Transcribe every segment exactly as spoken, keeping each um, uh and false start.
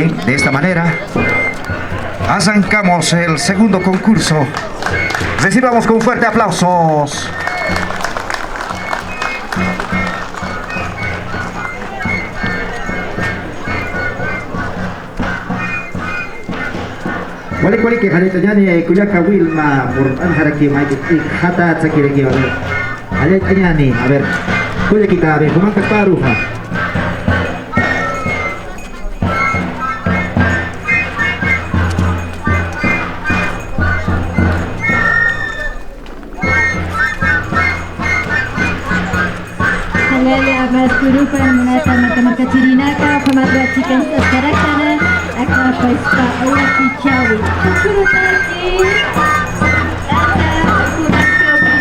De esta manera, arrancamos el segundo concurso. Recibamos con fuerte aplausos. Walik waliki, qalltañäni kullaka Wilma, purt'anxaraki mayt'it ikxatätsakiraki, a ver. Qalltañäni, a ver. Kullakita, a ver, jumankaparuxa. Jalalla, mas kurupan munata matamarkachirinaka, ukhamatwa chikanchaskaraki, aka paspa uwakichäwi. Kurutanki, aka kurutanki,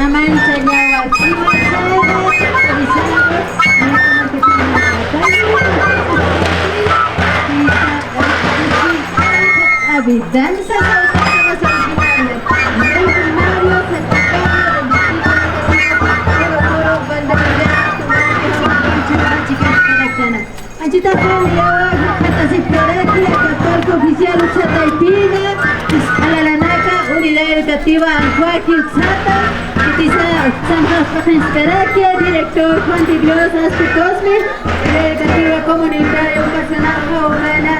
Amanchañawa, danza salsa más original. Mario Santiago, Anchita Juan León, jaqatasipkaraki, aka palco oficial uksataypina, jisq'alalanaka, Unidad Educativa Anjuaki uksata, khitisa uksanxa paqañskaraki, director Juan de Dios Aspe Cosme, Unidad Educativa Comunitaria Educacional Jawmana,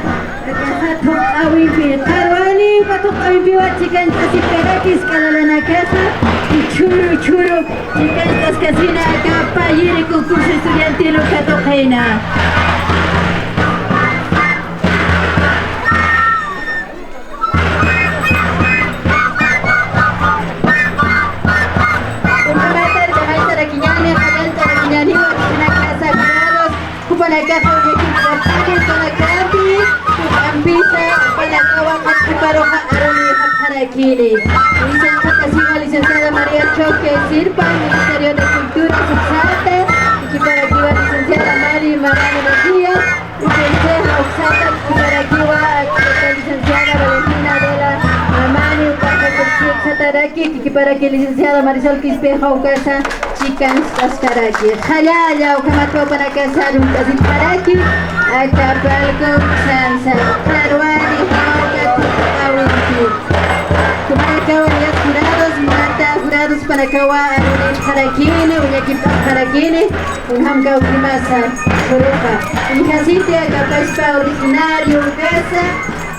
aka jathuq'awimpi, qharwani, jathuq'awimpiwa chikanchasipkaraki, jisq'alalanakaxa, jichhüru, jichhüru, chikanchaskasina aka Payiri concurso estudiantil uka tuqina. Ukhamata llamaysarakiñäni, qalltarakiñäni, wakichunakasa jurados, jupanakaxa uñakipt'apxani, jupanakapi, jupampisa, jupanakawa qhipsparuxa arunïxapxarakini. Licenciada, licenciada María Choque Sirpa, Ministerio de Cultura, uksata, jikiparakiwa licenciada Mari Marani Macías, licenciada uksata, jikiparakiwa, licenciada Valentina Adela Mamani, ukaxa uksatarakiwa, jikiparakiwa licenciada Marisol Quispejo, ukasa, chikanchaskaraki. Qallalla, ukhamatwa jupanakasa aruntasipkaraki, aka palco uksansa, qharwani, jawka tuqawinki. Jupanakawa, jurados, munata jurados, jupanakawa arunipxarakini, uñakipt'apxarakini, kunjam kawkimasa, kurupa. Injasiti aka paspa originario ukasa,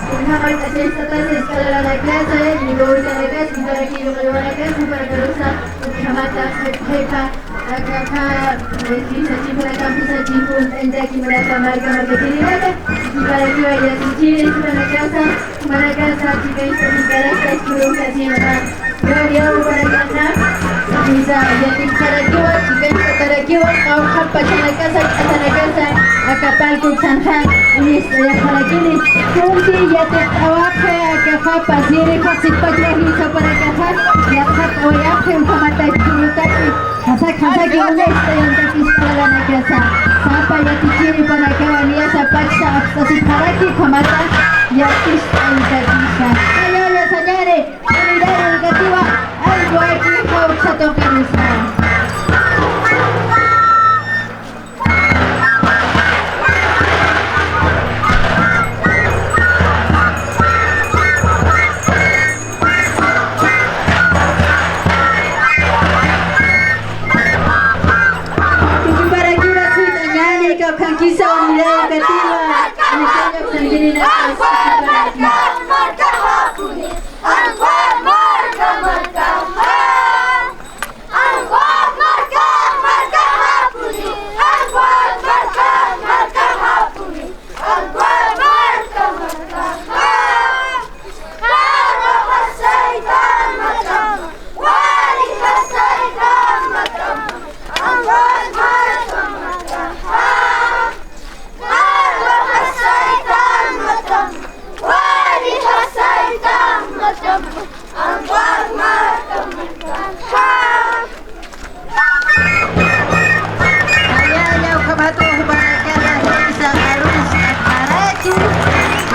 kunjam aka fiesta tasa jisq'alalanakasa, jikiparakiwa, jikiparakiwa, jikiparakiwa, jikiparakiwa, jikiparakiwa, Akaxa, eh, pisa chipra, pisa chipra, entaki marka, marka, markachirinaka, jikiparakiwa yatichiri, jupanakasa, jupanakasa, chikanchasipkaraki, kurukasimana. Yo, yo, jupanakaxa, pisa, yatichiparakiwa, chikanchasiparakiwa, qawqha pachanakasa, k'athanakasa, aka palco uksanxa, uñist'ayapxarakini, kunti yatiqt'awapxi, akaxa, pasiri, pasipachwa, jisa, jupanakaxa, yatxat'awayapxi, ukhamata, churutaki. Jasak, jasaki, uñacht'ayantakis q'alalanakasa. Sapa yatichiri jupanakawa niyasa pachsa apstasipxaraki, ukhamata yaticht'ayantakisa. Qallalla sañäni, Unidad Educativa Anjuaki uksa tuqinisa. Jikiparakiwa suyt'añäni, kawkhankisa Unidad Educativa. Anjuak marka, marka, marka, marka, marka. Anjuak marka, marka, marka, hapuni. Anjuak marka, marka, hapuni. Anjuak marka, marka, ha. Qharwa pasayta, marka. Wali pasayta, marka. Anjuak marka, marka, ha. Qharwa pasayta, marka. Wali pasayta, marka. Anjuak marka, marka, ha. Qallalla, ukhamatwa jupanakaxa jisa arunsa q'arachi.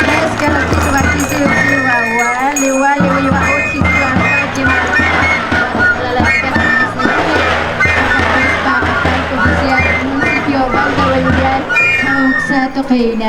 Jisk'a wakisi, wakisi, usiwa, wali, wali, uywa, utji, siwa, q'arachi, marka. Municipio Valdevallenar, uksa tuqina.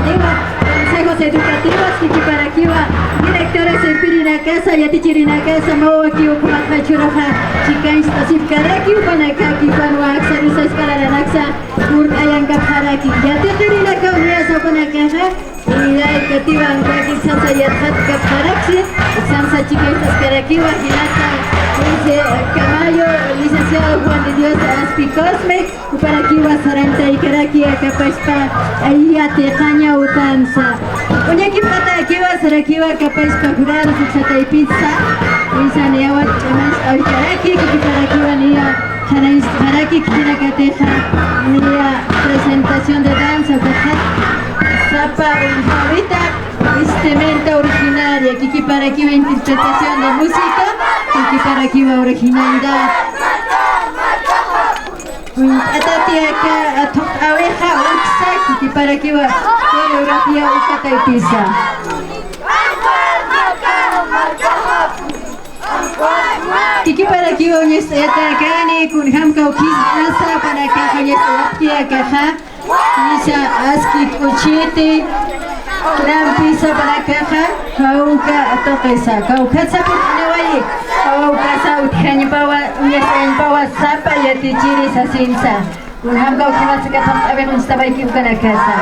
Janiwa, consejos educativos, kikiparakiwa directores irpirinakasa, yatichirinakasa, mawakiw ukhamatxa jichhüruxa chikancht'asipkaraki, jupanakaki, jupanwa aksa, rusa escolaranaksa purt'ayankapxaraki. Yatiqirinakaw niyasa jupanakaxa, niya katiwa ankaki, uksansa yatxatkapxaraksi, uksansa chikancht'askarakiwa, jinata, pues, eh, Camayo, licenciado Juan de Dios Aspi Cosme, juparakiwa sarantaykaraki akapaspa, ay, yatiqaña utansa. Uñakipxatakiwa, sarakiwa akapaspa jurados uksa taypitsa, uñsa niyawa ch'amancht'awaykaraki, kikiparakiwa niya qhananchitxaraki, khitinakatixa niya presentación de danza, ukaxa sapa uñjawita vestimenta originaria, kikiparakiwa interpretación de música, kikiparakiwa originalidad. Uñt'atati aka thuqt'awixa uksa, kikiparakiwa coreografía uka taypisa. Kikiparakiwa uñast'ayatäkani, kunjamkaw khis asa, jupanakaxa uñast'ayapxi akaxa. Jisa aski k'uchiti, trampisa jupanakaxa, kawkha tuqisa, kawkhatsa purt'aniwayi, kawkhasa utjañpawa, uñasañpawa sapa yatichiri sasinsa. Kunjamkaw khimatsa aka thuqt'awi uñst'awayki ukanakasa.